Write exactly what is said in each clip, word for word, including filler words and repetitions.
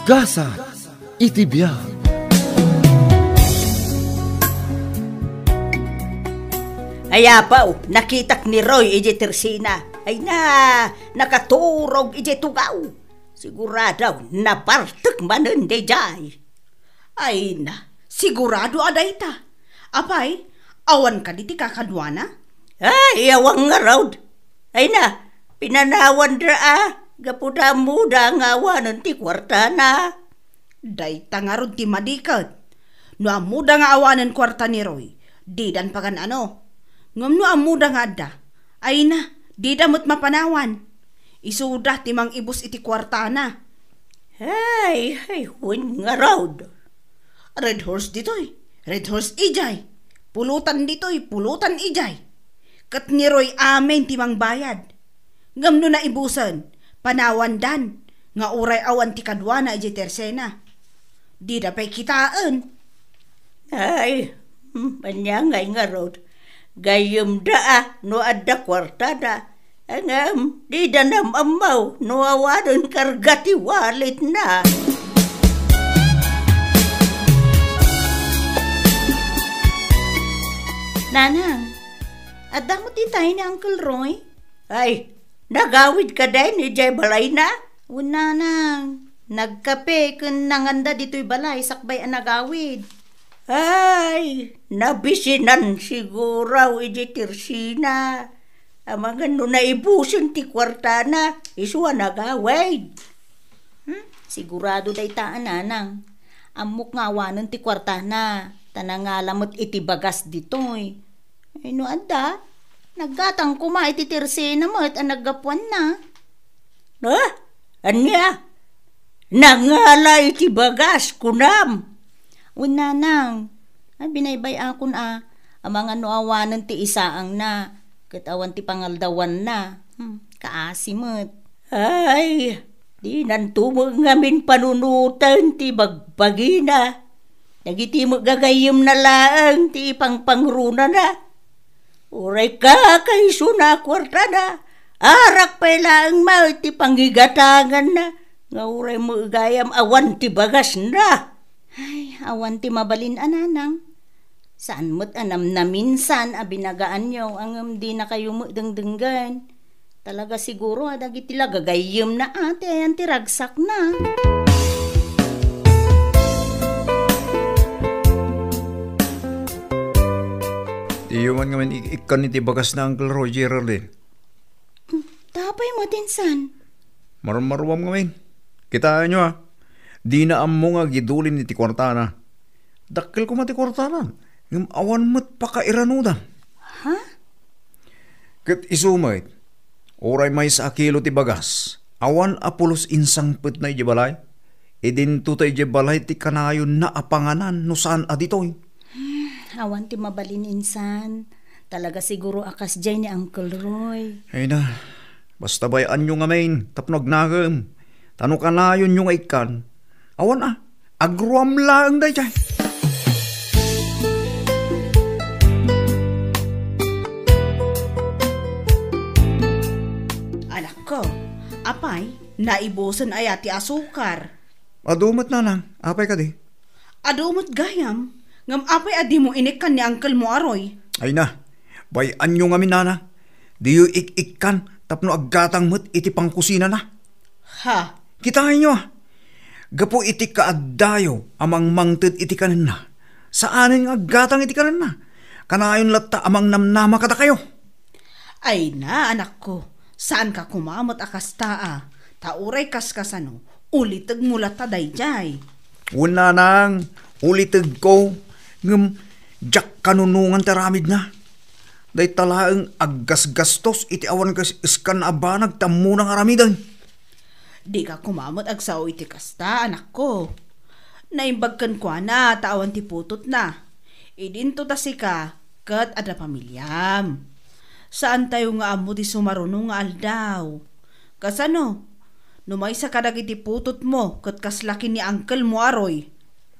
Gasat iti biag. Ay, apo, nakitak ni Roy iti tersina. Ay na, nakaturog iti tugaw. Sigurado, nabartek manen daydiay. Ay na, sigurado a dayta. Apay, awan kadi ti kakaduana? Ay, awan ngarud. Ay na, pinanawanda a, gapu ta ammoda nga awanen ti kuartana. Dayta ngarud ti madiket. No ammoda nga awanen kuarta ni Roy, didan pagan-ano. Ngem no ammoda nga adda, ay na, dida met mapanawan. Isuda ti mangibus iti kuartana. Ay, ay, wen ngarud. Red Horse ditoy, Red Horse idiay. Pulutan ditoy, pulutan idiay. Ket ni Roy amin ti mangbayad. Ngem no naibusen, panawandan, nga uray awan ti kaduana idiay tersena. Dida pay kitaen. Ay, hmm, ania ngay ngarud? Gayyemda a no adda kuartada. Ngem, dida nam-ammo no awanen karga ti walletna. Nanang, adda met itay ni Uncle Roy? Ay, nagawid kadi idiay balayna? Wen, nanang, nagkape ken nanganda ditoy balay sakbay a nagawid. Ay, nabisinan siguro iti tersina. Amangan no naibusen ti kuartana, isu a nagawid. Hmm? Sigurado dayta a, nanang. Ammok nga awanen ti kuartana, ta nangala met iti bagas ditoy. Ay, no adda, naggatang koma iti tersena met a naggapuanna. Ha? Ania? Nangala iti bagas, kunam? Wen, nanang. Ay, binaybay-akon a, amangan no awanen ti isaangna, ket awan ti pangaldawanna. Hmm, kaasi met. Ay, dinanto met ngamin panunoten ti bagbagina. Dagiti met gagayyemna laeng ti ipangpangrunana. Uray kakaisuna a kuartana, arak pay laeng met ti pangigatanganna, nga uray met gayam awan ti bagasna. Ay, awan ti mabalin a, nanang. Saan met a namnaminsan a binagaanyo, ngem dinakayo met dengdenggen. Talaga siguro a dagiti la gagayyemna a ti ayan ti ragsakna. Diyo man ngamin ik-ikkan iti bagasna, Uncle Roy, Geraldine. Hmm, ta apay met insan? Marumaruam ngamin. Kitaenyo, a. Dina ammo nga agidulin iti kuartana. Dakkel koma ti kuartana, ngem awan met pakairanudan. Ha? Ket isu met, uray maysa a kilo ti bagas, awan a pulos insangpetna idiay balay. Idinto ta idiay balay ti kanayonna a panganan no saan a ditoy. Hmm, awan ti mabalin insan. Talaga siguro a kasdiay ni Uncle Roy. Ay na, basta bay-anyo ngamin tapno agnakem. Ta no kanayonyo nga ikkan, awan a, agruam laeng daydiay. Anakko, apay, naibusen aya ti asukar? Adu met, nanang, apay kadi? Adu met gayam, ngem apay a dimo inikkan ni Uncle mo a Roy? Ay na, bay-anyo ngamin, nanang. Diyo ik-ikkan tapno aggatang met iti pangkusinana. Ha? Kitaenyo, a. Gapu iti kaaddayo a mangmangted iti kanenna, saanen nga aggatang iti kanenna. Kanayon latta a mangnamnama kadakayo. Ay na, anakko, saanka koma met a kasta a. Ta uray kaskasano, ulitegmo latta daydiay. Wen, nanang, ulitegko, ngem diak kanunongan ti aramidna. Dayta laeng aggasgastos iti awan kas-, kaskanna a banag ti ammona nga aramiden. Dika koma met agsao iti kasta, anakko. Naimbag kenkuana ta awan ti putotna. Idinto ta sika ket adda pamiliam. Saantayo nga ammo ti sumaruno nga aldaw. Kasano? No maysa kadagiti putotmo ket kasla ken ni Uncle mo a Roy.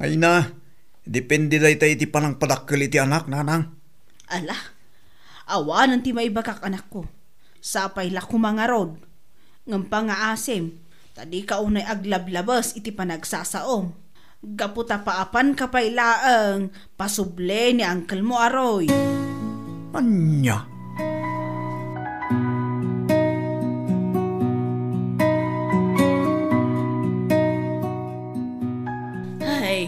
Ay na, depende dayta iti panangpadakkel iti anak, nanang. Ala, awanen ti maibagak, anakko. Sapay la koma ngarud. Ngem pangngaasim, Ta dika unay aglablabes iti panagsasaom. Gapu ta paapanka pay laeng, pasubli ni angkelmo a Roy. Ania? Ay,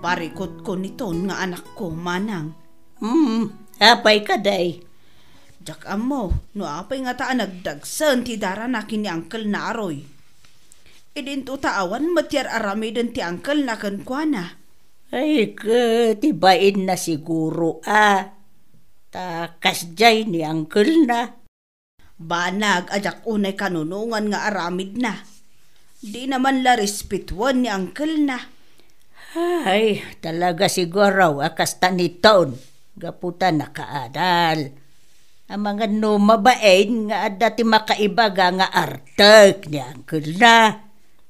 parikutko niton nga anakko, manang. Hmm, apay kadi? Diak ammo no apay ngata a nagdagsen ti darana ken ni angkelna a Roy. Idinto ta awan met ti ar-aramiden ti angkelna kenkuana. Ay, ket ti bainna siguro a. Ta kasdiay ni angkelna. Banag a diak unay kanunongan nga aramidna. Dina man la respetuen ni angkelna. Ay, talaga siguro a kasta niton. Gapu ta nakaadal. Amangan no mabain nga adda ti makaibaga nga artek ni angkelna.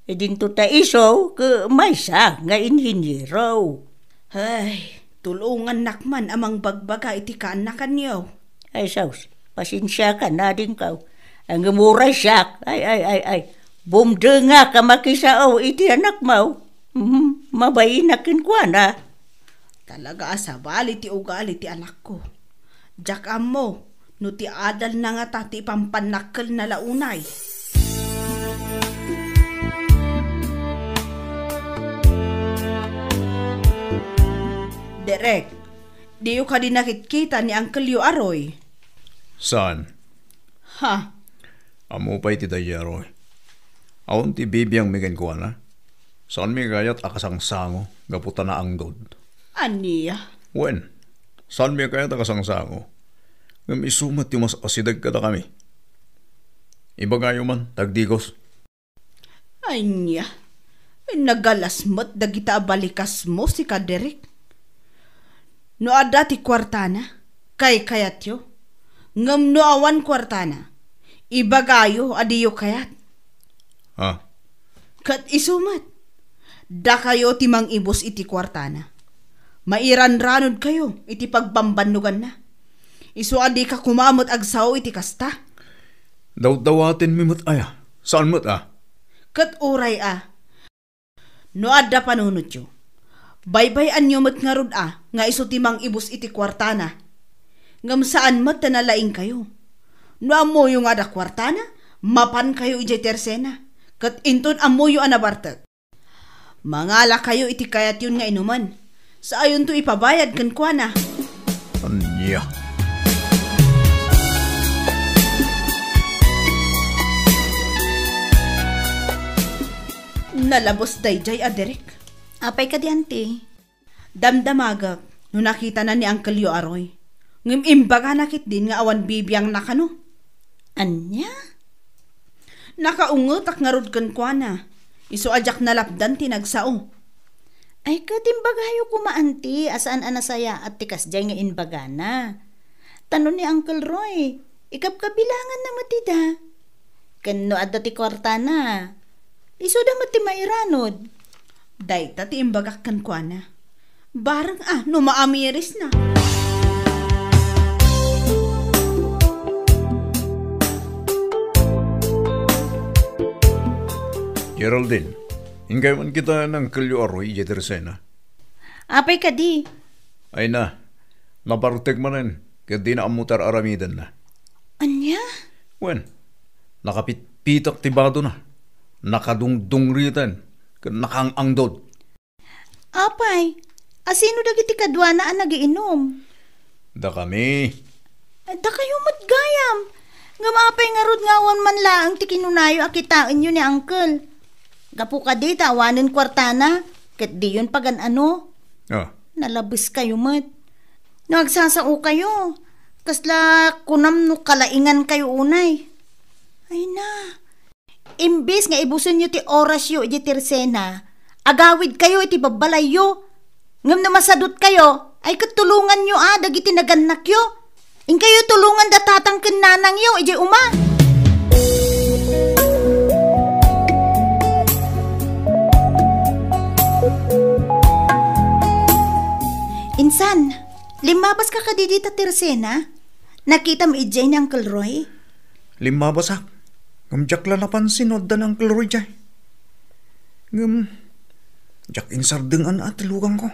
Idinto ta isu ket maysa nga inhiniero. Ay, tulongannak man a mangbagbaga iti kaannakanyo. Ay, sus, pasensiakan, adingko. Ngem uray siak, ay, ay, ay, ay, bumdengak a makisao iti anakmo. Mhm, mabainak kenkuana. Talaga a sabali ti ugali ti anakko. Diak ammo no ti adalna ngata ti ipampannakkelna la unay. Derek, diyo kadi nakitkita ni Uncle Yu a Roy? Saan? Ha? Ammo pay ti daydiay a Roy. Awan ti bibiangmi kenkuana. Saanmi kayat a kasangsango gapu ta naangdod. Ania? Wen, saanmi kayat a kasangsango. Ngem isu met ti mas asideg kadakami. Ibagayo man, tagdigos. Ania? Nagalas met dagita a balikasmo, sika Derek. No adda ti kuartana, kaykayatyo. Ngem no awan kuartana, ibagayo a diyo kayat. Ah. Ket isu met, dakayo ti mangibus iti kuartana. Mairanranodkayo iti pagbambannoganna. Isu a dika koma met agsao iti kasta. Dawdawatenmi met aya? Saan met a? Ket uray a, no adda panunotyo, baybay-anyo met ngarud a nga isu ti mangibus iti kuartana. Ngem saan met ta nalaingkayo. No ammoyo nga adda kuartana, mapankayo idiay tersena, ket inton ammoyo a nabartek, mangalakayo iti kayatyon nga inumen. Saayonto ipabayad kenkuana. Ania? Nalabes daydiay a Derek. Apay kadi, Auntie? Damdamagek no nakitana ni Uncle Yu a Roy. Ngem imbagana ketdin nga awan bibiangna kano. Ania? Nakaungetak ngarud kenkuana. Isu a diak nalapdan ti nagsao. Ay, ket imbagayo koma, Auntie, a saan a nasayaat ti kasdiay nga imbagana. Ta no ni Uncle Roy, ikabkabilanganna met ida. Ken no adda ti kuartana, isuda met ti mairanod. Dayta ti imbagak kenkuana. Bareng a no maamirisna. Geraldine, inkayo man kitaen ni Uncle Yu a Roy idiay tersena? Apay kadi? Ay na, nabartek manen, ket dina ammo ti ar-aramidenna. Ania? Wen, nakapitpitak ti badona, nakadungdungriten, ket nakaang-angdod. Apay, asino dagiti kaduana a nagiinum? Dakami. Dakayo met gayam. Ngem apay ngarud nga awan man laeng ti kinunayo a kitaenyo ni Uncle? Gapu kadi ta awanen kuartana, ket diyon pagan-ano? Ah. Nalabeskayo met. No agsasaokayo, kasla kunam no kalaingankayo unay. Ay na, imbes nga ibusenyo ti orasyo idiay tersena, agawidkayo iti babbalayyo. Ngem no masadutkayo, ay ket tulonganyo a dagiti nagannakyo. Inkayo tulonganda tatang ken nanangyo idiay uma. Insan, limmabaska kadi dita tersena? Nakitam idiay ni Uncle Roy? Limmabasak. Ngem diak la napansin no adda ni Uncle Roy diay. Ngem, diak insardeng-an a ti luganko.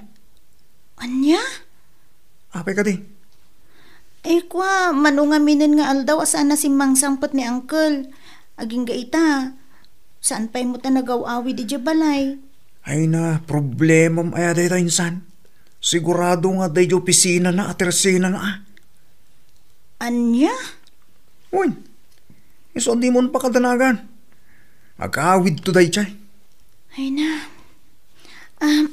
Ania? Apay kadi? Eh, kua, mano ngamin nga aldaw a saan a simmangsangpet ni Uncle. Agingga ita, saan pay met a nagaw-awid idiay balay. Ay na, problemam aya dayta insan. Sigurado nga daydiay opisinana a tersinana, a. Ania? Uy, isu a dimon pakadanagan. Agawidto daydiay. Ay na. Ah,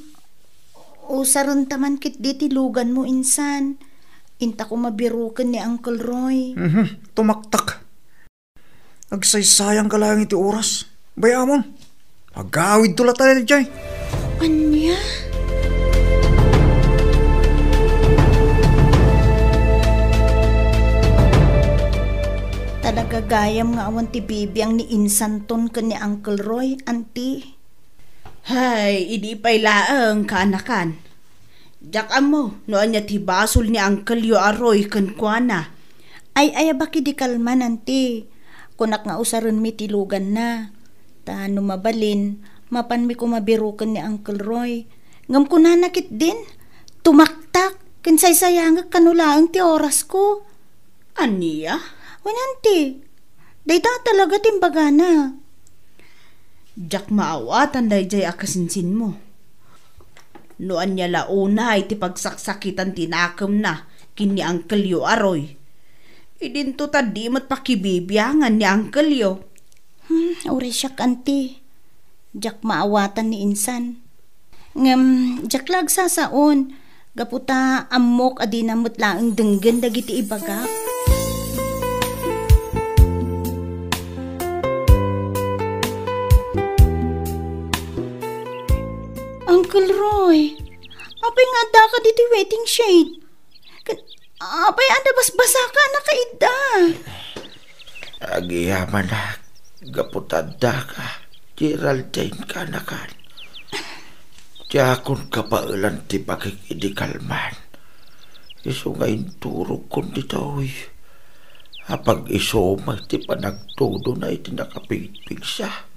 usarenta man ketdi ti luganmo insan. Intako mabiroken ni Uncle Roy. Mhm, tumaktak. Agsaysayangka laeng iti oras. Bay-amon. Agawidto latta daydiay. Ania? Talaga gayam nga awan ti bibiang ni insanton ken ni Uncle Roy, Auntie. Hay, idi pay laeng, kaanakan. Diak ammo no ania ti basol ni Uncle-yo a Roy kenkuana. Ay-ayabak idi kalman, Auntie. Kunak nga usarenmi ti luganna. Ta no mabalin, mapanmi koma biroken ni Uncle Roy. Ngem kunana ketdin, tumaktak ken saysayangek kano laeng ti orasko. Ania? Wen, Auntie. Dayta talaga ti imbagana. Diak maawatan daydiay a kasinsinmo. No ania la unay ti pagsaksakitan ti nakemna ken ni Uncle-yo a Roy, idinto ta di met pakibibiangan ni Uncle-yo. Hmm, uray siak, Auntie. Diak maawatan ni insan. Ngem, diak la agsasaon, gapu ta ammok a dina met laeng denggen dagiti ibagak. Uncle Roy, apay nga addaka ditoy waiting shed? Ken, apay a nabasbasaka a nakaidda? Agyamanak, gapu ta addaka, Geraldine, kaanakan. Diakon kabaelan ti bagik idi kalman. Isu nga inturogkon ditoy. Apag-isu met ti panagtudona iti nakapigpigsa.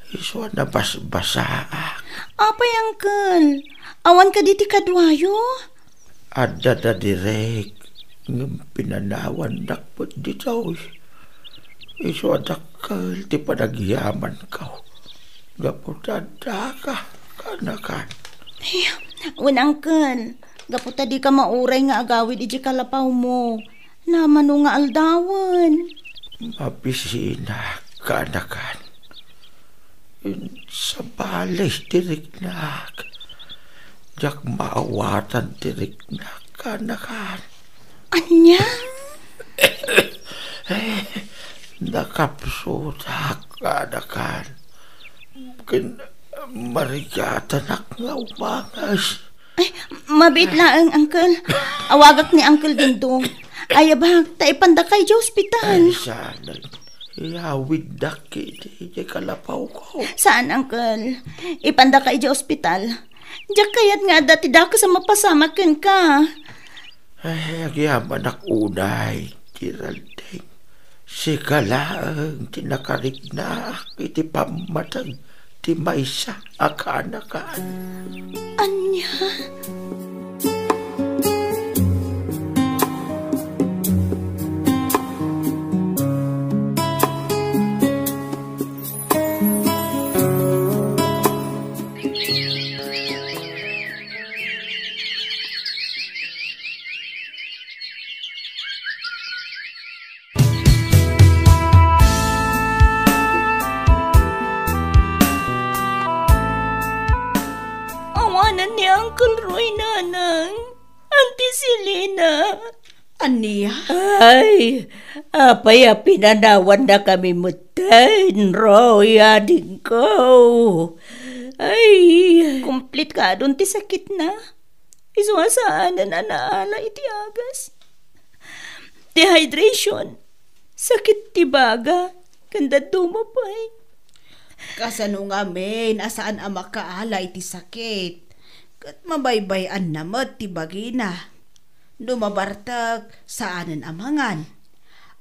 Isu a nabasbasaak. Apay, Uncle? Awan kadi ti kaduayo? Adda da direk, ngem pinanawannak met ditoy. Isu a dakkel ti panagyamanko. Gapu ta addaka, kaanakan. Ay, wen, Uncle, gapu ta dika mauray nga agawid idiay kalapawmo. Namano nga aldawen? Mabisinak, kaanakan. Insabali ti riknak. Diak maawatan ti riknak, kaanakan. Ania? Nakapsutak, kaanakan. Ken marigatanak nga umanges. Ay, mabiit laeng, Uncle. Awagak ni Uncle Dingdong. Ayabak, ta ipandaka idiay ospital. Ay, saan. Iyawiddak iti, iti kalapawko. Saan, Uncle. Ipandaka idiay ospital. Diak kayat nga adda ti dakes a mapasamak kenka. Ay, agyamanak unay, Geraldine. Sika laeng ti nakariknak iti pammateg ti maysa a kaanakan. Ania? Awanan ni Uncle Roy, Nanang. Auntie Selena. Ania? Ay, apay a pinanawannakami metten, Roy, adingko. Ay. Kumplitkadon ti sakitna. Isu a saanen a naala iti agas. Dehydration, sakit ti baga, ken dadduma pay. Kasano ngamin a saan a makaala iti sakit? Ket mabaybay-anna met ti bagina. No mabartek, saanen a mangan.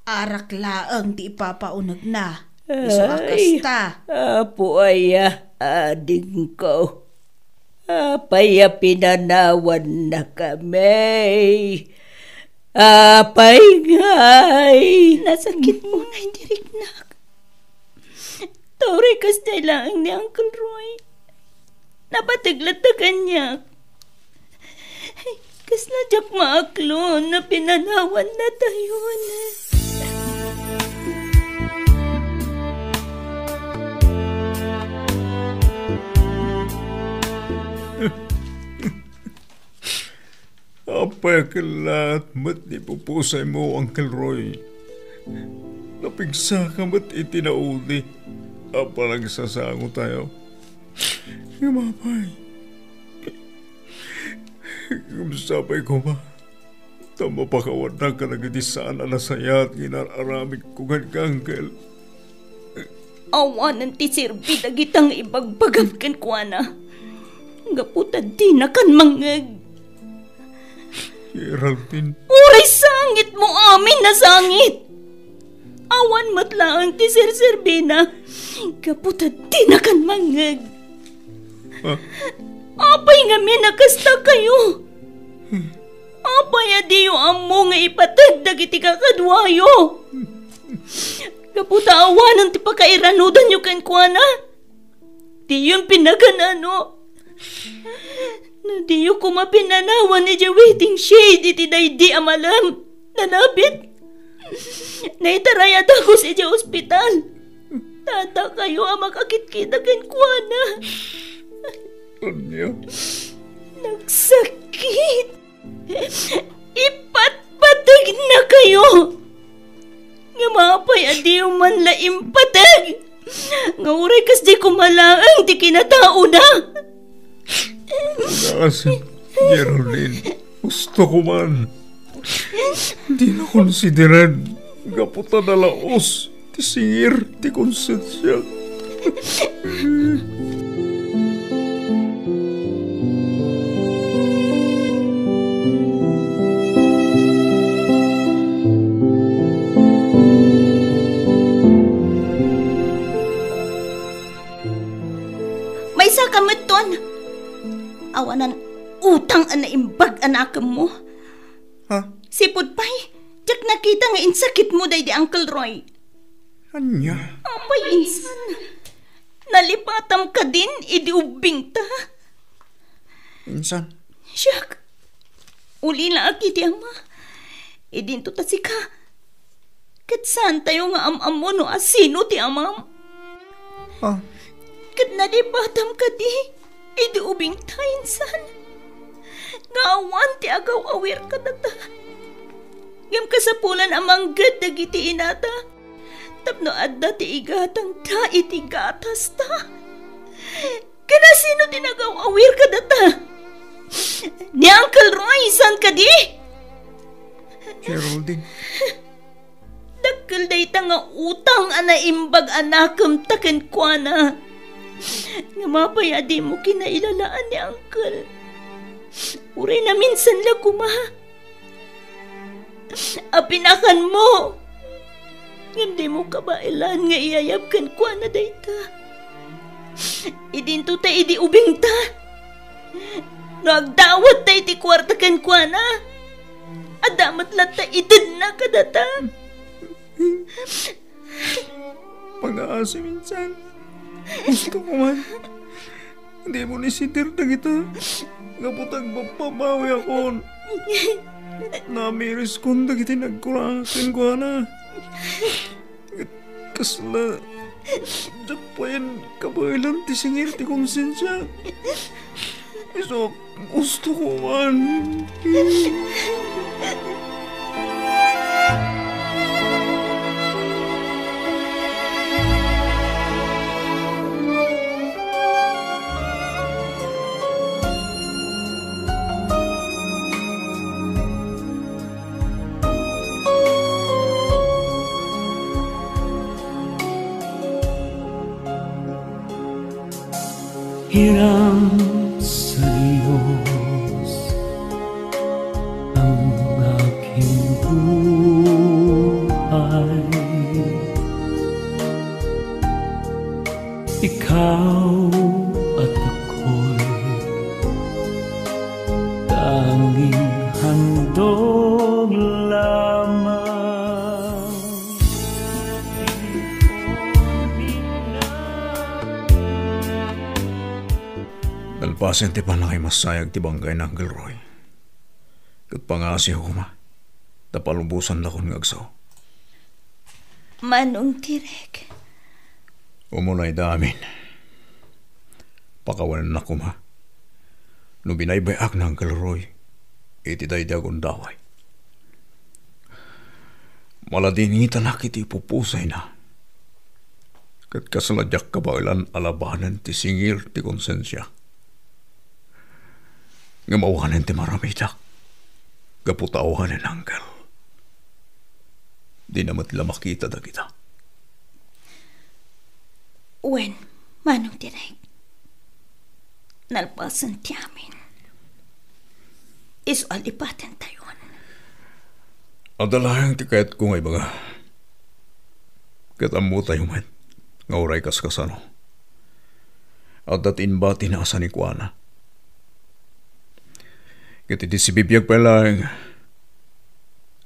Arak laeng ti ipapaunegna. Isu a kasta. Apo aya, adingko. Apay a pinanawannakami? Apay ngay? Nasakit unay ti riknak. Ta uray kasdiay laeng ni Uncle Roy. Napateg latta kaniak. Kasla diak maaklon no pinanawanna tayon. Apay a kellaat met ti pupusaymo, Uncle Roy. Napigsaka met iti naudi a panagsasangotayo. Ngem apay, ngem sapay koma ta mapakawannak kadagiti saan a nasayaat nga inar-aramidko kenka, Uncle. Awanen ti serbi dagita nga ibagbagam kenkuana. Gapu ta dinakan mangngeg. Geraldine. Uray sangitmo amin a sangit. Awan met laeng ti serserbina. Gapu ta dinakan mangngeg. Ah. Apay ngamin a kasta kayo? Apay a diyo ammo nga ipateg dagiti kakaduayo? Gapu ta awanen ti pakairanudanyo kenkuana, diyon pinagan-ano. No diyo koma pinanawan idiay waiting shed iti daydi a malem, nanabit, naitaray a dagus idiay ospital. Tadakayo a makakitkita kenkuana. Ania? Nagsakit. Ipatpategnakayo. Ngem apay a diyo man la impateg? Nga uray kasdi koma laeng ti kinataona. Agasem, Geraldine. Gusto ko man. Di na konsideran. Gapu ta nalaos ti singir ti konsensiak. Maysa ka metton. Awanan utang a naimbag a nakemmo. Ha? Sipud pay, diak nakita nga insakitmo daydi Uncle Roy. Ania? Apay, insan, nalipatam kadin idi ubbingta? Insan? Siak, ulila a iti ama. Idinto ta sika. Ket saantayo nga am-ammo no asino ti amam. Ah. Ket nalipatam kadi idi ubingta, insan, nga awan ti agaw-awir kadata. Ngem kasapulan a mangged dagiti inata tapno adda ti igatangda iti gatasta. Ken asino ti nagaw-awir kadata? Ni Uncle Roy, saan kadi? Geraldine. Dakkel dayta nga utang a naimbag a nakemta kenkuana. Ngem apay a dimo kinailalaan ni Uncle? Uray naminsan la koma a pinakanmo. Ngem dimo kabaelan nga iyayab kenkuana dayta. Idinto ta idi ubingta. No agdawat ta iti kuarta kenkuana, adda met latta itedna kadata. Pagaasem, insan. Gusto ko man. Dimo ni sitir dagita. Gapu ta agpapabawakon. Namiriskon dagiti nagkura kenkuana. Kasla, diak payen kabaelan ti singir ti konsensia. Isu, gusto ko man. Hiram sa Dios ang aking buhay. Tao at ako'y tanging handog lamang. Nalpasen ti pannakaimassayag ti banggay ni Uncle Roy. Ket pangaasiyo koma, ta palubosannakon nga agsaw. Manong Tirek. Umunayda amin. Pakawanennak koma no binaybay-ak ni Uncle Roy iti daydi a gundaway. Maladingitanak iti pupusayna. Ket kasla diak kabaelan a labanen ti singir ti konsensia. Ngem awanen ti maramidak gapu ta awanen, Uncle. Dina met la makita dagita. Wen, Manong Tirek. Nalpasen ti amin. Isu a lipatentayon. Adda laeng ti kayatko nga ibaga. Ket ammotayo met nga uray kaskasano, adda ti imbatina a sanikuana. Ket iti sibibiag pay laeng,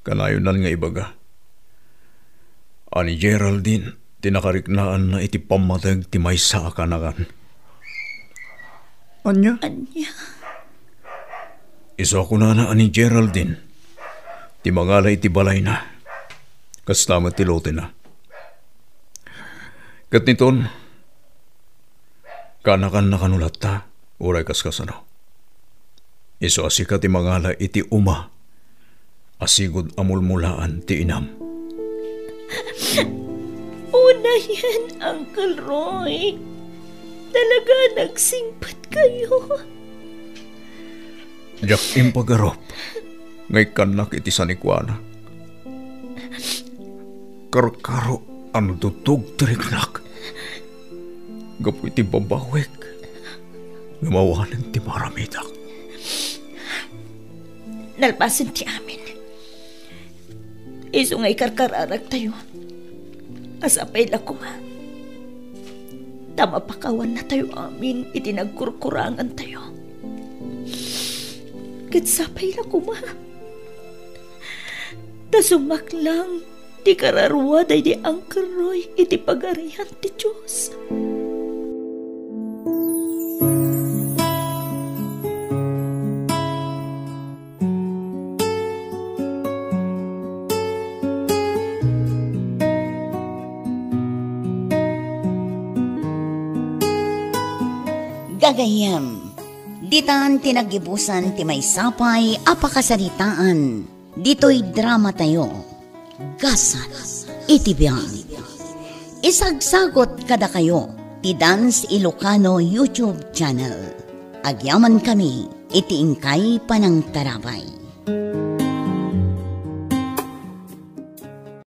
kanayonan nga ibaga a ni Geraldine ti nakariknaanna iti pammateg ti maysa a kanakan. Ania? Ania? Isu a kunana a ni Geraldine ti mangala iti balayna. Kasta met ti lotena. Ket niton, kanakanna kano latta, uray kaskasano. Isu a sika ti mangala iti uma a sigud a mulmulaan ti inam. Unayen, Uncle Roy. Talaga nagsingpet kayo. Diak impagarup nga ikkannak iti sanikuana. Karkaro a nadutog ti riknak gapu iti babawek nga mawanen ti maramidak. Nalpasen ti amin. Isu nga ikarkararagtayo a sapay la koma ta mapakawannatayo amin iti nagkurkurangantayo. Ket sapay la koma ta sumaklang ti kararua daydi Uncle Roy iti Pagarian ti Dios. Gagayyem, ditan ti naggibusan ti maysa pay a pakasaritaan ditoy dramatayo, Gasat iti Biag. Isagsagut kadakayo ti Dance Ilocano YouTube channel. Agyamankami iti inkay panangtarabay.